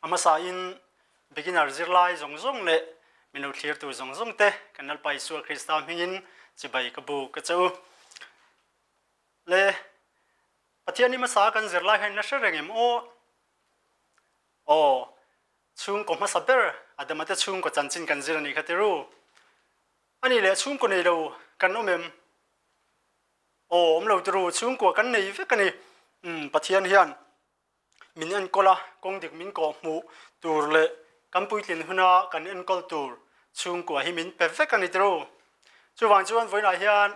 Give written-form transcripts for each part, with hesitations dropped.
A hmasain beginner zirlai zawng zawng leh min lo thlirtu zawng zawng te kan Lalpa Isua Krista hmingin chibai ka buk ka che u. Le Pathian hi hmasa kan zirlai hian la hre reng em aw? Aw, chhungkaw hmasa ber Adama te chhungkaw chanchin kan zir a nih kha ti ru. Ani leh chhungkaw nei lo kan awm em? Aw, awm lo ti ru, chhungkua kan nei vek a ni. Umm, Pathian hian min enkawl a, kawng dik min kawh hmuh tur leh kan puitlin huna kan enkawl tur chhungkua hi min pe vek a ni ti ru. Chuvang chuan vawiinah hian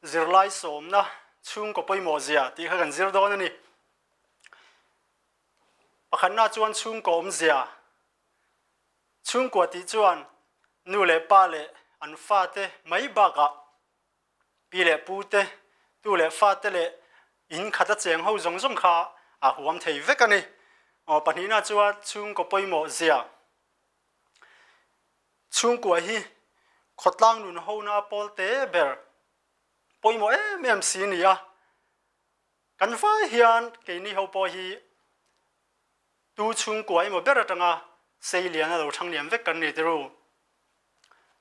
zirlai sawmna chhungkaw pawimawh zia tih kha kan zir dawn a ni. Pakhatna chuan chhungkaw awmzia. Chhungkua tih chuan nu leh pa leh an fate mai bakah pi leh pu te, tu leh fate leh in khat a cheng ho zawng zawng kha a huam thei vek a ni. Aw pahnihna chuan chhungkaw pawimawh zia. Chhungkua hi khawtlang nun hona pawl te ber pawimawh em em si a ni a. Kan vai hian keini ho pawh hi tu chhungkua emaw ber atanga sei lian a lo thang lian vek kan ni tiru.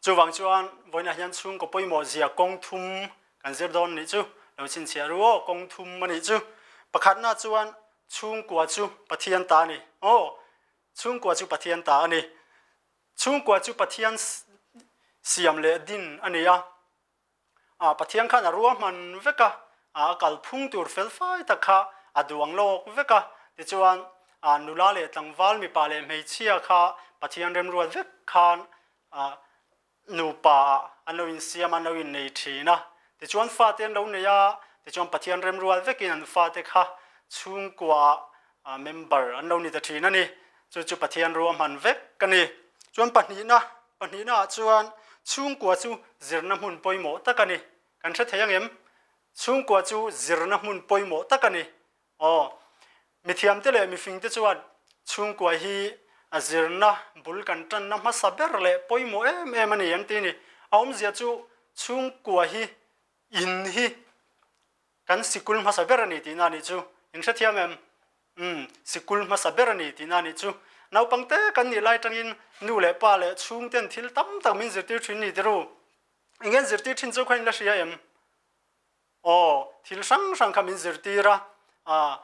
Chuvang chuan vawiinah hian chhungkaw pawimawh zia kawng thum kan zir dawn anih chu. Lo chhinchhiah ru aw, kawng thum anih chu. Pakhatna chuan chhungkua chu Pathian ta a ni. Aw, chhungkua chu Pathian ta a ni. Chhungkua chu Pathian siam leh din a ni a. A Pathian khan a ruahman vek a, a kalphung tur felfai tak kha a duang lawk vek a. Tichuan, nula leh tlangval, mipa leh hmeichhia kha Pathian remruat vek khan nupa ah an lo insiam a, an lo innei thin a. Tichuan fate an lo nei a, tichuan Pathian remruat vekin an fate kha chhungkua ah member an lo ni ta thin a ni. Chu chu Pathian ruahman vek a ni. Chuan pahnihna, pahnihna ah chuan chhungkua chu zirna hmun pawimawh tak a ni. Kan hre thei ang em? Chhungkua chu zirna hmun pawimawh tak a ni. Aw, mithiamte leh mifingte chuan chhungkua hi a zirna bul kan tanna hmasa ber leh pawimawh em em a ni an ti a ni. A awmzia chu chhungkua hi in hi Kan sikul hmasa ber a ni tihna a nih chu. In hrethiam em? Umm, sikul hmasa ber a ni tihna a nih chu. Naupangte kan nih lai tangin nu leh pa leh chhungten thil tam tak min zirtir thin ni tiru. Eng nge zirtir thin chu kha in la hria em? Aw, thil hrang hrang kha min zirtir a, ah,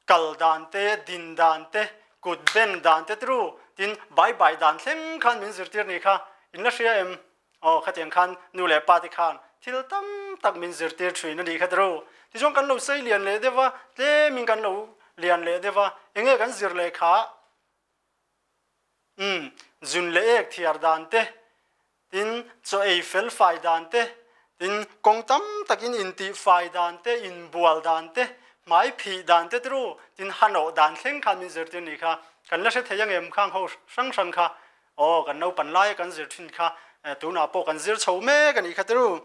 Kal dan te, din dan te, kut ben dan te tru, tin bai bai dan thleng khan min zirtir ni kha in la hria em? Aw khatiang khan nu leh pa te khan thil tam tak min zirtir thin a nih kha tru. Tichuan kan lo sei lian leh deuh a, tlemin kan lo lian leh deuh a, enge kan zir leh kha? Umm, zun leh ek thiar dan te, tin chaw ei fel fai dan te, tin kawng tam takin intih fai dan te, inbual dan te, hmai phih dan te tru, tin hanawh dan thleng khan min zirtir nih kha kan la hre thei ang em khang ho hrang hrang kha aw kan naupan laia kan zir thin kha tunah pawh kan zir chho mek a nih kha tru.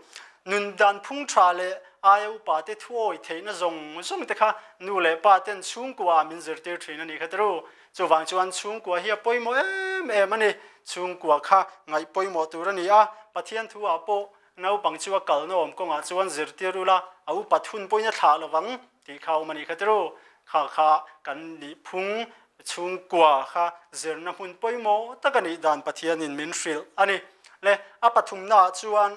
Nun dan phung tha leh aia upa te thuawi theihna zawng zawng te kha nu leh pa ten chhungkua ah min zirtir thin a nih kha tru. Chuvang chuan chhungkua hi a pawimawh em em a ni. Chhungkua kha ngaih pawimawh tur a ni a, Pathian thu ah pawh naupang chu a kalna awm kawngah chuan zirtir ula, a upat hun pawhin a thlah lovang tih kha a awm a nih kha tiru. Kha kha kan nih phung chhungkua kha zirna hmun pawimawh tak a nih dan Pathianin min hrilh a ni. Le a pathumna ah chuan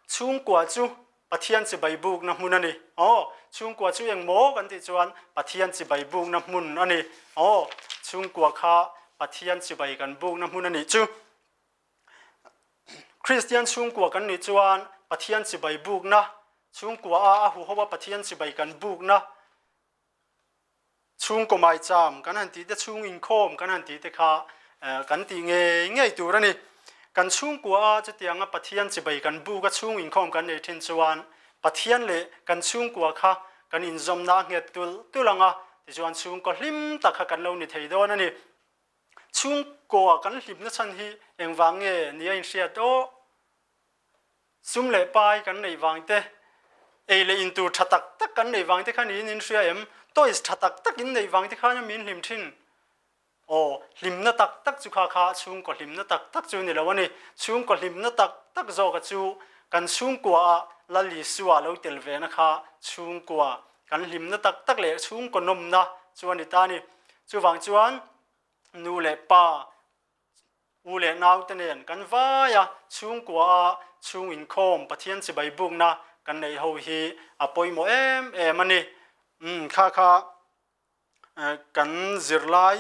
Chhungkua chu Pathian chibai bukna hmun a ni. Aw, chhungkua chu eng maw kan tih chuan Pathian chibai bukna hmun a ni. Aw, chhungkua kha Pathian chibai kan bukna hmun a nih chu. Kristian chhungkua kan nih chuan Pathian chibai bukna, chhungkua a a huho a Pathian chibai kan bukna, Chhungkaw maicham kan han tih te, chhung inkhawm kan han tih te kha kan tih ngei ngei tur a ni. Kan chhungkua a chutianga Pathian chibai kan buk a chhung inkhawm kan nei thin chuan Pathian leh kan chhungkua kha kan inzawmna a nghet tulh tulh ang a, tichuan chhungkaw hlim tak kha kan lo ni thei dawn a ni. Chhungkua kan hlimna chhan hi engvang nge ni a inhriat aw? Sum leh pai kan neih vang te, ei leh in tur tha tak tak kan neih vang te kha niin in hria em? Toys tha tak tak in neih vang te khan min hlim thin. Aw, hlimna tak tak chu kha kha chhungkaw hlimna tak tak chu ni lo a ni. Chhungkaw hlimna tak tak zawka chu kan chhungkua ah Lal Isua lo tel ve na kha chhungkua kan hlimna tak tak leh chhungkaw nawmna chu a ni ta a ni. Chuvang chuan nu leh pa, u leh naute nen kan vai a, chhungkua a chhung inkhawm Pathian chibai bukna kan neih ho hi a pawimawh em em a ni. Umm kha kha kan zirlai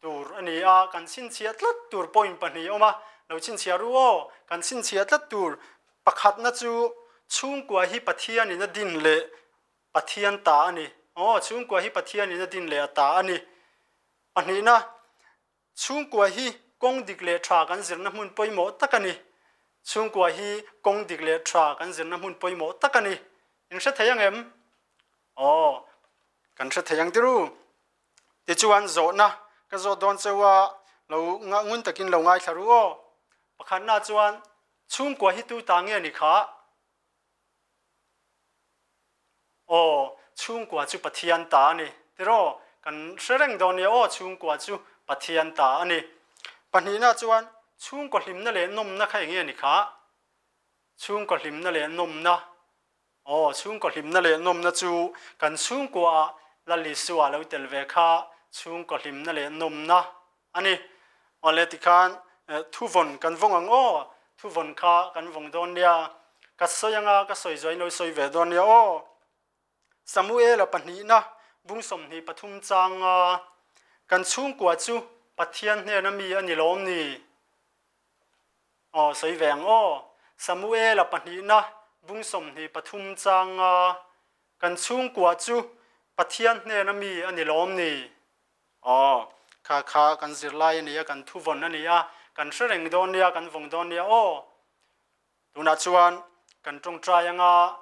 tur a ni a, kan chhinchhiah tlat tur point pahnih a awm a, lo chhinchhiah ru aw, kan chhinchhiah tlat tur pakhatna chu chhungkua hi Pathianin a din leh Pathian ta a ni, aw chhungkua hi Pathianin a din leh a ta a ni. Pahnihna, chhungkua hi kawng dik leh tha kan zirna hmun pawimawh tak a ni, chhungkua hi kawng dik leh tha kan zirna hmun pawimawh tak a ni. In hre thei ang em? Aw, kan hre thei ang tiru. Tichuan zawhna ka zawt dawn cheu a, lo ngun takin lo ngaithla ru aw. Pakhatna chuan chhungkua hi tu ta nge ni kha? Aw, chhungkua chu Pathian ta a ni. Tiraw, kan hre reng dawn nia aw, chhungkua chu Pathian ta a ni. Pahnihna chuan chhungkaw hlimna leh nawmna kha eng nge ni kha? Chhungkaw hlimna leh nawmna Aw, chhungkaw hlimna leh nawmna chu kan chhungkuaah Lal Isua lo tel ve kha chhungkaw hlimna leh nawmna a ni. Awle tikhan thuvawn kan vawng ang aw, thuvawn kha kan vawng dawn nia. Ka sawi anga ka sawi zuain lo sawi ve dawn nia aw. Samuela pahnihna bung 23 changa kan chhungkua chu Pathian hnena mi a ni lawm ni? Aw, sawi ve ang aw. Samuela pahnihna bung 23 changa kan chhungkua chu Pathian hnena mi a ni lawm ni? Aw, kha kha kan zirlai a ni a, kan thuvawn a ni a, kan hre reng dawn nia, kan vawng dawn nia aw. Tunah chuan kan tawngtai anga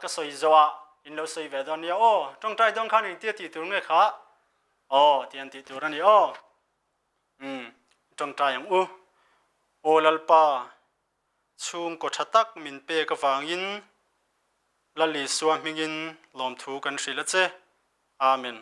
ka sawi zawhah in lo sawi ve dawn nia aw. Tawngtai dawn khan engtia tih tur nge kha? Aw, tih an tih tur a ni aw. Umm, tawngtai ang u. Aw Lalpa, chhungkaw tha tak min pek avangin Lal Isua hmingin lawmthu kan hrilh a che. Amen.